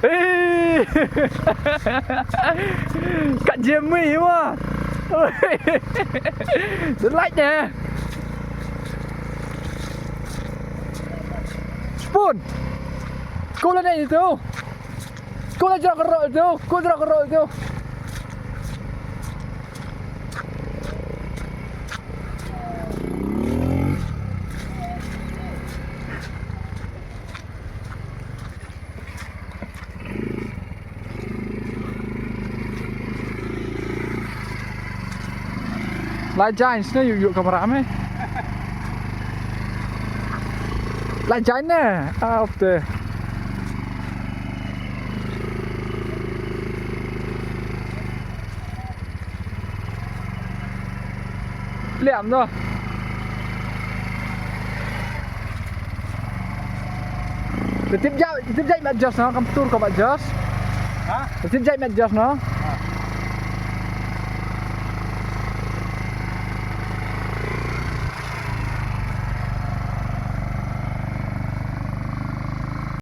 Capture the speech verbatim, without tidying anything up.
Ê! Ka Jimmy wa. Dlai ne. Spoon. Kula ne itu. Kula jrok ro itu. Kula jrok ro itu. Lai jain sne yu yu kamera me. Lai jain ne. Up te. Liam no. Tip jai, tip jai mat jos no, kam tur ko mat jos. Ha? Tip jai mat jos no.